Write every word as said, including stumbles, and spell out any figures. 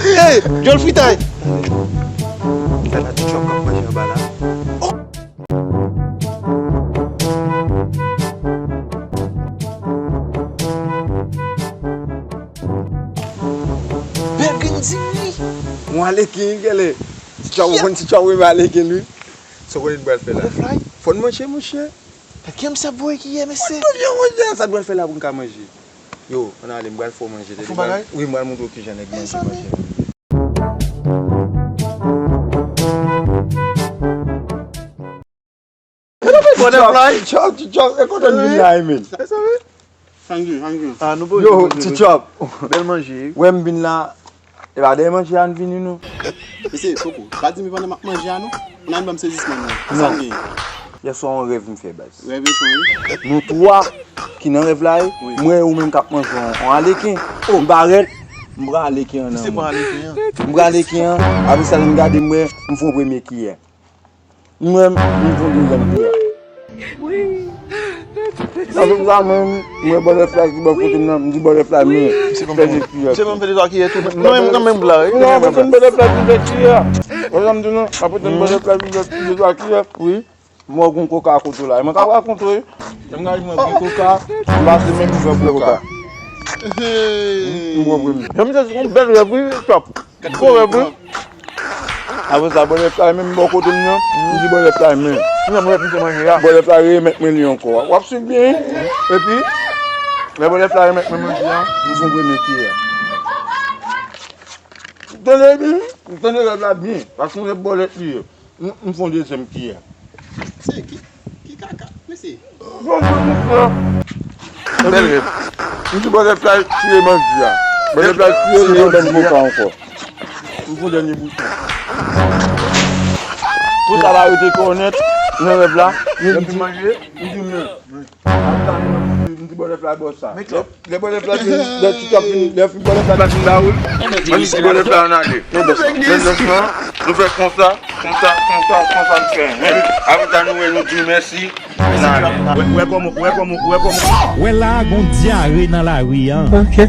Hey, djòl fritay. Gade ti chòp k ap manje anba la. Bèl grenn di wi. Mwen ale kin gèlè. Ti chòp, ou konn ti chòp wi, mwen ale kin wi. Sa w konnen n pral fè la? Fò n manje, monchè. Gad kijan misye ap voye kiyè, mesye. Mwen, mwen, mwen, sa n pral fè la pou n ka manje. Yo, ann ale, m pral fè w manje. Wi, m pral montre w kijan nèg manje, manje. Butterfly. Chòp, chòp, chòp, e kote n vin la, e menm? Yo, ti chòp. Bèl manje. Wè m vin la, e pa dèyè manje a n vini, non. Mesye, poko, pa di m pandan m ap manje a, non. Ou nan ban m sezisman, non. Sa m gen? Yèswa, yon rèv m fè, baz. Rèv e chan, wi. Nou twa ki nan rèv la, wi. Mwen, ou menm k ap manje yon, yon aleken. M parèt, m pran aleken an nan men. M pran aleken an. Apre sa, lè m gade, m wè, m fè yon premye kiyè. Mwen, m fè yon dezyèm kiyè. Nan jouk sa, mwen, mwen, butterfly ki bò kote m nan, m di butterfly, men, fè de kiyè. Se menm fè de twa kiyè tou. Non, men, men, men, blag, wi. Non, apre se butterfly ki fè kiyè. Wè sa m di nou? Apre se butterfly ki fè de twa kiyè. Wi. Mwen gon koka kote w la. Mwen ka rakonte w. Lè m gade mwen gon koka, m pase menm m fè koka. M pran premye. Jan misye se yon bèl rèv wi, chòp. Gwo rèv wi. Apre sa, butterfly menm bò kote m nan, m di butterfly men. Kounya m wè misye manje a. Butterfly remèt mwen li ankò. W ap swiv byen wi. Epi, lè butterfly remèt mwen manje a, m fè yon premye kiyè. Tande byen, tande rèv la byen. Paske yon rèv bòlèt li ye. M, m fè yon dezyèm kiyè. Mesye, ki, ki kaka, mesye. Bon, bon, bon, bon. Bèl rèv. M di butterfly tiye manje a. Butterfly tiye, li ban m koka ankò. M fè yon dènye bouchon. Pou sa pa rete kò nèt nan rèv la, m di, m di men. M di butterfly bò sa. Lè butterfly fin, lè ti chòp fin, lè butterfly fin ba ou l, mwen di butterfly ann ale. Men dous lan, nou fè konsa, konsa, konsa, konsa n fè. Apre sa nou wè nou di mèsi, n ale. Wè, wè kòman, wè kòman, wè kòman. Wè la gon dyare nan lari an. Ok.